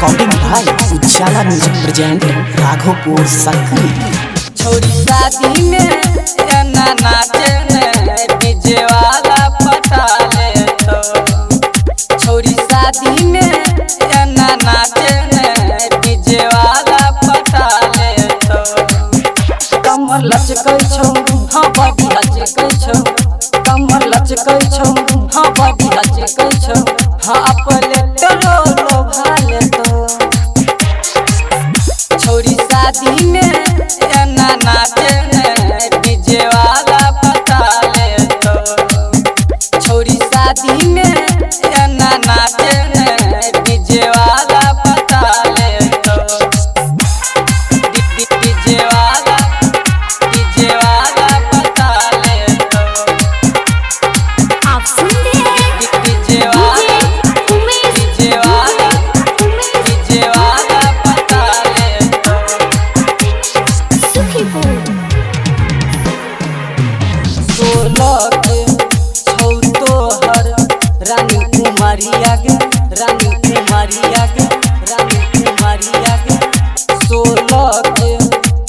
Recording by Ujjala music present Raghopur Sakri. छोरी शादी में एना नाचे ने डीजे वाला पटा ले तो। छोरी शादी में एना नाचे ने डीजे वाला पटा ले तो। कमर लचकै छौ हाँ बॉडी लचकै छौ, कमर लचकै छौ हाँ बॉडी लचकै छौ, हाँ अपने तोरो लोभा ले तो। छोरी शादी में एना नाचे ने डीजे वाला पटा ले तो। छोरी शादी में एना नाचे ने डीजे वाला पटा ले तो। डीजे वाला पटा ले तो। आप सुन रहे हैं डीजे वाला उमेश डीजे वाला डीजे वाला पटा ले तो। सुखीपुर। 16 के छौ तोहर रानी कुमारिया गे, रानी कुमारिया गे, रानी कुमारिया गे। 16 के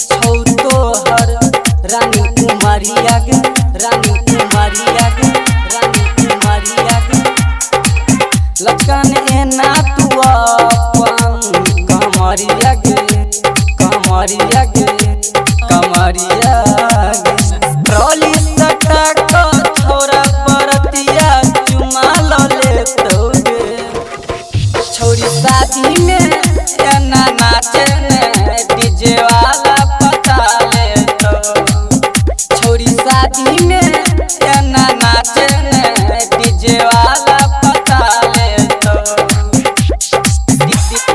छौ तोहर रानी कुमारिया गे, रानी कुमारिया गे, रानी कुमारिया गे। लचकन एना तू अपन कमरिया गे, कमरिया गे, कमरिया गे। ट्रॉली सटा क छोरा बरतिया चुमा ल लेतौ गे। छोरी शादी में एना नाचे ने डीजे वाला पटा ले तो। छोरी शादी में एना नाचे ने डीजे वाला पटा ले तो।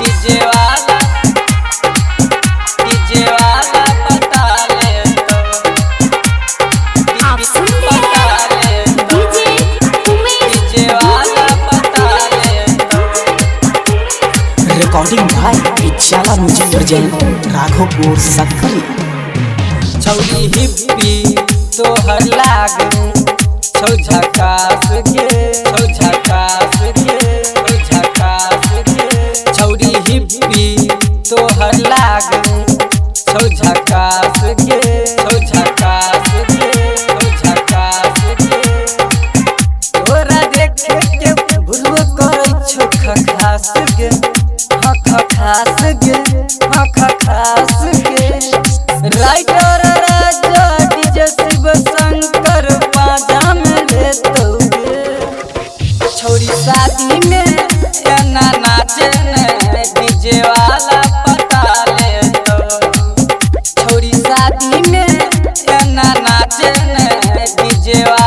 डीजे वाला पटा ले तो। आप सुन रहे पटा हैं ले तो। डीजे उमेश डीजे वाला पटा ले तो। Recording by Ujjala music present Raghopur Sakri. छौरी हिप्पी तोहर लाग छौ झकास गे, छौ झकास गे, छौ झकास गे। छौरी हिप्पी तोहर लाग छौ झकास गे, छौ झकास गे, छौ झकास गे। तोरा देखे के भूलबो करै छौ खखास गे, हाँ खखास गे, हाँ खखास गे। राइटर राजा डीजे शिव शंकर बाजा में लेतौ गे। छोरी शादी में एना नाचे ने डीजे वाला पटा ले तो। छोरी शादी में एना नाचे ने डीजे वाला